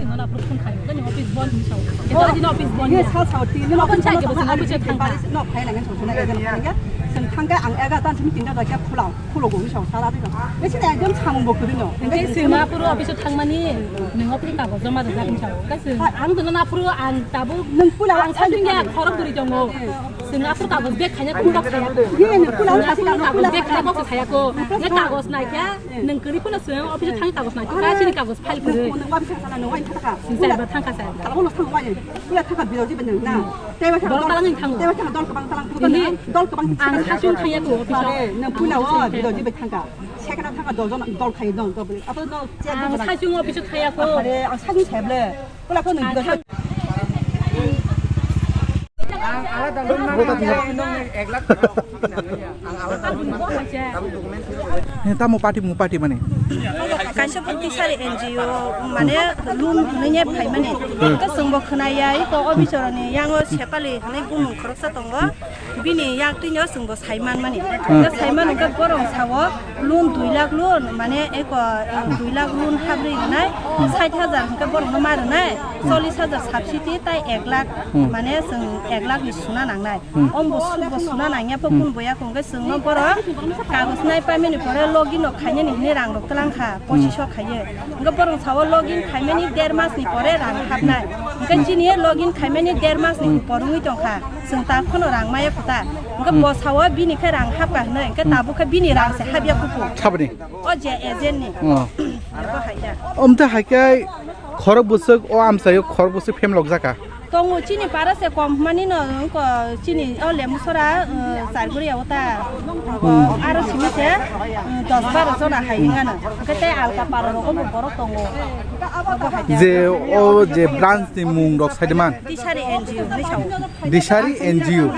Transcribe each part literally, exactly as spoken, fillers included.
Nono aphuru phone khai, tini office bond hinwi sao. Khe tini office bond. Ye sal sao, tini office bond. Office bond. Office bond. No, phai nang, song song nang, song song nang. Song thangkhe ang ega tan simi tinta jaga khulang, khulogo hinwi sao, sala twi. Besi na ekdom samung bo kwrwi no. Tei sima aphuru office o thangmani, nwng office o kago joma rwjak hinwi sao. Kaisa. Ang dono na aphuru ang tabuk. Nwng pula ang sajung ya khorok guri tongo. Sima aphuru kago bag khaina kung kok saya. Ye, nwng pula ang sajung ya kung kok saya ko. Nwng kagos naikha. Nwng kwrwi phano swng office o thangwi kagos naikha, chini kagos file kwrwi. Nwng waisa sala nwng waisa thangkha. Sir ba thangkha sir. Tala ulo thang waisa. Pula thangkha biroji ba nwng na. Tei waisa dol kalang nwng thango. Tei waisa dol kwbang kalang thangkha. Ini dol kwbang ang sasung thangya ko office o. Nwng pula o biroji ba thangkha. Sekna thangkha dol jon dol khai dol dol. Ato dol. Ang sasung office o thangya ko. Are ang sasung seble. Pula ko nwng biroji. He, tamo party mo party mani. Kaisa bo tisari N G O mane loan hwnwi ne phaimani. Hmm. Hwnkhe chwngbo khwnaya, iko officer ni yango sepali hwnwi bumung khoroksa tongo. Bini yak twino chwngbo saiman mani. Hmm. Hwnkhe saiman hwnkhe borok sao loan dui lakh loan mane iko dui lakh loan habrwi rwnai, sait hajar hwnkhe borokno ma rwnai, chollish hajar subsidy tai ek lakh. Hmm. Mane chwng ek lakh ni suna nangnai. Hmm. Ombo sukbo suna nangya pho, hmm, kun boya kongke chwngno borok kagos nai pamini pore login no khainani hini rang rok twlang kha, hmm, pochiso khaiye. Hwnkhe borok sao login khaimani der mas ni pore rang hapnai. Hwnkhe, hmm, chini login khaimani der mas ni, hmm, upor wngwi tongkha. Chwng ta khono rang maya kho ta. Hwnkhe, hmm, bo sao bini khe rang hapka hwnwi, hwnkhe, hmm, tabuk khe bini rang se hapya kuku. Saboni? O je agent ni. Oh. Abo hai da. Omte hai khe khorok bwswk o amchaio khorok bwswk phem lok jaka. Tongo chini para se kom hwnmani no, ko chini o Lemusora, uh, Charguri o ta. Ko, hmm, aro simi se, uh, dos baro jona hai wngano. Hwnkhe tei alka para rogo bo borok tongo. Abo hai khe. Je o je branch ni mung rok sai de man. Disari N G O hinwi sao. Disari N G O.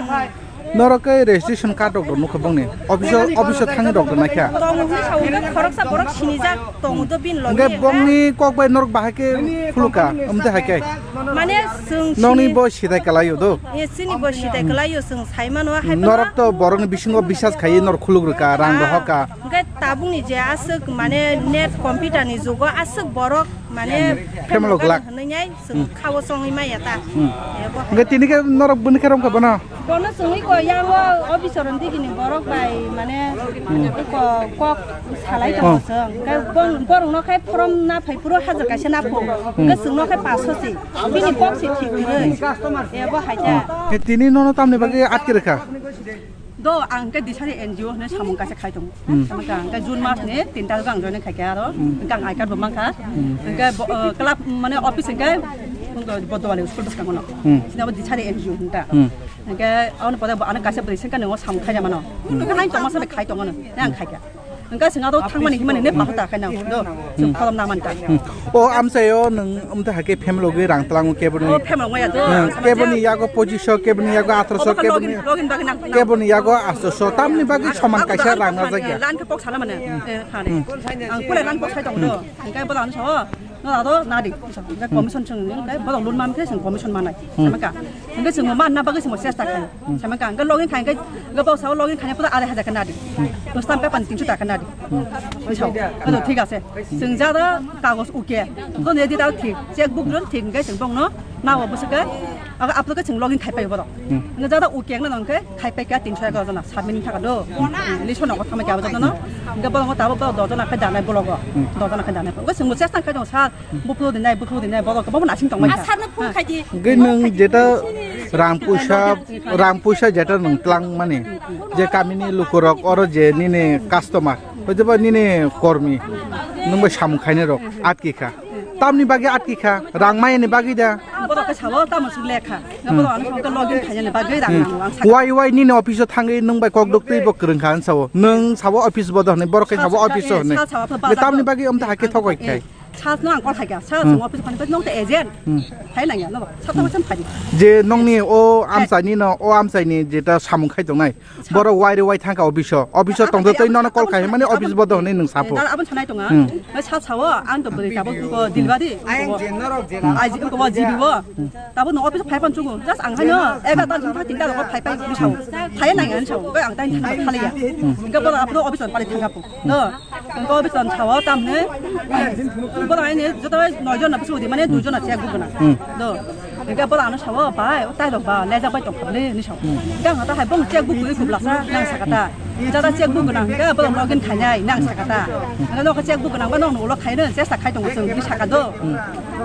Norok khe registration card rok nukha bongni. Office o, office o thangwi rok rwna kha. Tongo hinwi sao, hwnkhe khoroksa borok sinijak tongo do bini logi. Hwnkhe bongni kok bai norok bahai khe khuluka, omte hai khe. Mane chwng nokni sini bo sidai kalaio do. Ye, chini bo sidai kalaio, chwng sai mano, hai norok to borokni bisingo bisas khaiwi norok khuluk rwkha, rang rohorkha. Hwnkhe tabukni je aswk mane net computer ni jugo aswk borok mane phemalok glak hwnwi nai chwng khao chongwi maya ta. Hmm. Ebo hai. Hwnkhe tini khe norok bini khe romkha bono? Bono chwngwi ko yango officer on digini borok bai mane ko kok salai tongo chwng. Hwnkhe borokno khai form na phai phuru hajar kaisa na pho. Hwnkhe chwngno khai paso se. Bini kok se thik kwrwi. Ebo hai ta. Hwnkhe tini nono tamni bagwi atki rwkha? Do, ang khe Disari N G O hwnwi samung kaisa khai tongo. Hmm. Samung kha, ang khe June mas ni tin tarikh o ang join khaikha aro. Hmm. Hwnkhe ang I card bo mankha. Hmm. Hwnkhe bo, uh, club mane office hwnkhe Bodowali school bwskango no. Hmm. Sini abo Disari N G O hwnta. Hmm. Hwnkhe aboni pore bo ano kaisa bwrwi sengkha nwngo samung khaina mano. Hmm. Hwnkhe hai tongma sabai khai tongo no. Nai ang khaikha. Hwnkhe chwng aro thangmani himani ne pakhata khaina do. Chwng, hmm, pholom na mankha. Hmm. O amchaio nwng omte hai khe family logwi rang tlango keboni. O family logwi ya do. Hmm, keboni yago pochiso, keboni yago atroso, obo khe keboni, login, login bagwi nang, nang. Keboni yago atroso, tamni bagwi soman kaisa rang najak ya. Lan khe kok sana mane. Eh, khani. Hmm. Ang pura lan kok sai tong do. Hmm. Hwnkhe bola ano sao, no ado nadi. Hwnkhe commission chwng, hwnkhe bola loan mam khe chwng commission manai. Hmm. Sama ka. Hwnkhe chwng manna bagwi chwng chesta khai. Sama ka, hwnkhe login khai, hwnkhe, hwnkhe bo sao login khaina pura arai hajar khe nadi. Hmm. Stamp paper ni tinso taka nadi. Hmm. Sao, ano thik ase. Chwng jada kagos uke. Kono edit out thik. Check book ron thik, hwnkhe chwng bongno nao bwswk khe, aga aplo khe chwng login khai pai borok. Hmm. Hwnkhe jada uke wngna nang khe khai pai khe tinso egaroh jona submit thaka do. List o nogo thangma khe abo jotno. Hwnkhe borok tabo borok doh jona khe danai blogo. Hmm. Doh jona khe danai. Hwnkhe chwngbo chesta khai tongo sir. Buphuru dinai, buphuru dinai, borok kwbangma nasing tongmani. Asarno phone khaidi. Hwnkhe nwng jeta rang puisa, rang puisa jeta nwng tlang mani, je kamini lukurok oro je nini customer, hoitoba nini kormi, nwng bai samung khainai rok atki kha. Tamni bagwi atki kha, rang mayani bagwi da. Borok khe sao tamo suk lekha. Borok ano songke login khainani bagwi rang nango ang sakha. Wai wai nini office o thangwi nwng bai kok dok twi bo kwrwng kha ang sao. Nwng sao office bodo hwnwi, borok khe sao office o hwnwi. Sa sao, sa sao, tamni bagwi omtha hakhe thok bai khai. Sal no ang call khaikha, sal, hmm, chwng office phone pai nong te agent. Hmm. Phai nang ya, no. Sal to phai. Je nongni o amchaini no, o amchaini jeta samung khai tongnai. Sal. Borok wai re wai thangkha office o. Office o tongtwi nono call khai mani office bodo hwnwi nwng sapo. Dal abon sanai tonga. Hmm. Sal sao, ang to bwrwi tabuk ko delivery. Ai je norok je. Ai je ko jibi bo. Tabuk no office phai pan chungo. Just ang haino ega ta jung thak tinta ko phai pai ni sao. Phai nang ya sao. Ko ang tai thang phai ya. Ko bodo office on pari thangkha po. No. Ko office on sao tamne. Bola ini joto noi jon na bwswk di, mane dui jon na check book gwnang. Hmm. Do. Hingke bola ano sawo, "Bai, o tai rok ba, lejak bai tongkha le," hinwi sao. Hmm. Hingke ang ta hai bong check book gwi kubla sa, nang saka ta. Jada check book gwnang, hingke bola login khainai, nang saka ta. Hingke nok check book gwnang ba nok ulo khaino, chesta khai tongo chwng, hinwi saka do. Hmm.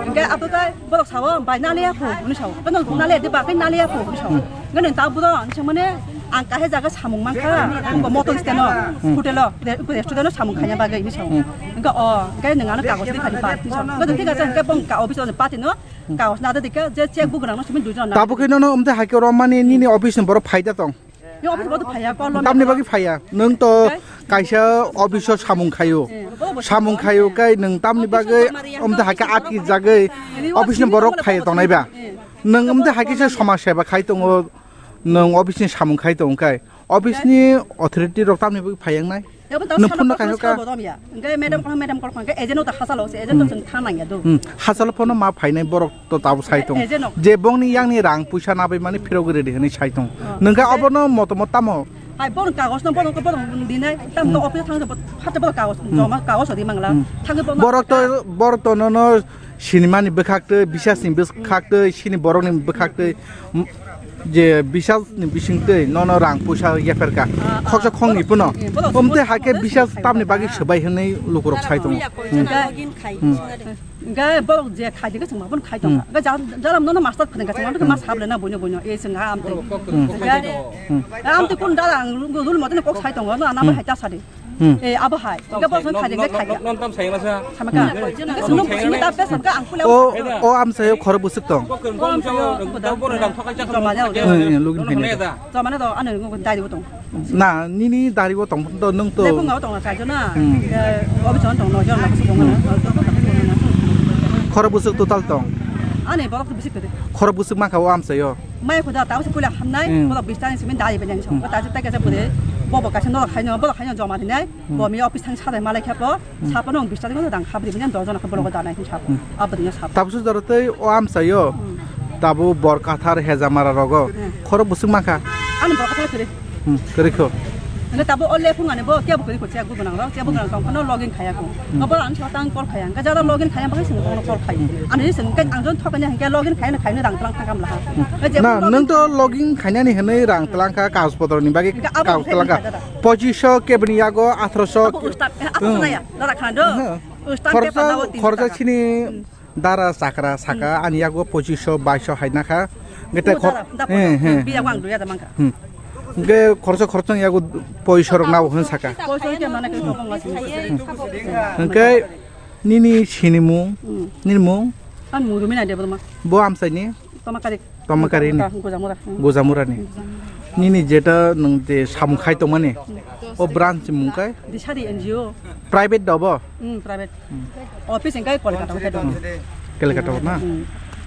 Hingke ato tai borok sawo, "Bai, na le ya pho," hinwi sao. Bono na le ya, de ba, "Bai, na le ya pho," hinwi sao. Hmm. Hingke nang ta bodo, hinwi sao mane, ang kahe jaga samung mankha, ang bo motor stand o, Hmm. hotel o, re-, restaurant o samung khaina bagwi, hinwi sao. Hmm. Hingke o, hingke nang ano kagoj di khani ba, hinwi sao. Hingke thik ache, hingke bong ka office o pati no, Kagos na de dikhe je check book rang no simi duijon na. Tabuk khe nono umte hai khe romani nini office ni borok phai da tong. Yo office bodo phaiya, call lo. Tamni bagwi phaiya. Nwng to Kai? Kaisa office o samung khaio. Eh, bo bo Samung samung khaio khaia. Kai nwng tamni Office o bagwi samari yang umte to hai khe office o aki samari jagwi yang. Office ni Office borok ni phai samari tongnai ba. Eh. Nwng umte hai khe se samari samaj seba khai tongo. Nwng office ni samung khai tong kai. Office ni authority rok tamni bagwi phai yang nai. Nwng phone no kaisa ka. Hingke madam kol, madam kol hingke agent no ta hachalo se, agent no Hmm. chwng thang nang ya do. Hmm. Hachalo phone no ma phainai borok to tabo sai tong. Agent no. Je bongni yangni rang puisa nabai mani phirogwi redi hinwi sai tong. Oh. Nwng khe obono motomot tamo? Hai, bono kagos no, bono, bono dinai, tam to Hmm. office thang, hata bono kagos, Hmm. joma kagos di mangla. Hmm. Thang bono Borok to, borok to nono sinimani bwkhak twi, bisasni bwkhak twi, sini borokni bwkhak twi, m-, je bisasni bising twi nono rang puisa yapher ka. Ah, ah. Khoksa khongni puno. Eh, bono Omte bono hai khe bono bisas sini tamni bagwi khaima. Swbai hwnwi lukurok sai tongo. Hingke, Hmm. hingke borok je khai de chwng ma bono khai tongo. Hmm. Hingke jara, jara nono master phwrwng ka chwng ma bono Hmm. ma sable na boino boino. E chwng ha amtwi. Hmm. Hingke, Hmm. ha amtwi kun dara ang rul mote kok sai tongo, no, ano Hmm. hai ta sadi. Hmm. Eh, abo hai. Hingke bo song khai de khai ya. Non tam sai masa. Sama ka. Hmm. Hingke sung nung sung ta pesa ka ang pula. O, o amsayo khoro busuk tong. O amsayo, joma ya. Eh, eh, lugin hai ne. Joma na do, ano nung dari bo tong. Na, nini dari bo tong to nung to. Lepo ngao tong kai jona. Hmm. Eh, obi jon tong no jon na busuk tong na. Khoro busuk total tong. Ani borok busuk kede. Khoro busuk ma kha o amsayo. Mai khuda ta se pula hamnai, Hmm. bola bista ni simin dari banyang so. Hmm. Ta se ta ka se pule, bobo ka se no khai no, bola khai no joma dinai. Hmm. Bo mi office thang sa dai malai khapo, Hmm. sapa no bista ni dang khabri banyang dol jona khapo logo danai hin sapa. Hmm. Abri no sapa. Tabsu doro tei o amsayo. Hmm. Tabu bor kathar hejamara rogo. Hmm. Khoro busuk ma kha. Ani bor kathar khere. Hmm, kwrwi kho. Hingke tabo o lephung ani bo kebo kwrwi kho, check book gwnang rok, check book gwnang tong phano login khaya kho. Hmm. Obo ang sa tang call khaya. Hingke jara login khaya bagwi sini bono call khai. Hmm. Ani sini hingke ang jon thokani hingke login khaya khaya rang tlang thangam laha. Hmm. Hingke je Na, login nwng to login khainani hwnwi rang tlang kha, kagoj potro ni bagwi Hingke abo kagoj tlang kha. Khaina jada. Pochish so kebni yago atharo so. Abo ustad, eh, abo Hmm. sana ya, dara khana do. Hmm. Ustad Khoroksa, paper na o tin khoroksa taka. Sini Hmm. Dara chakra saka Hmm. ani yago pochish so, baish so hai nakha. Hingke te Oh, khor-, dara, dara he, he. Biya wang duya da mangka. Hmm. Hingke khoroksa khoroksa yago poish so rok nabo hwn saka. Poish so ke mana ke ko bang. Hingke nini sinimung, Hmm. nini mung? An mung Rumina Debbarma. Bo amsaini? Tomakari. Tomakari ni? Gojamura. Hmm. Gojamura ni. Nini jeta nwng je samung khai tongmani, Hmm. O branch mung kai? Disari N G O. Private da bo? Hmm, private. Hmm. Office hingke Kolkata o khe dong. Hmm. Kolkata o na? Hmm.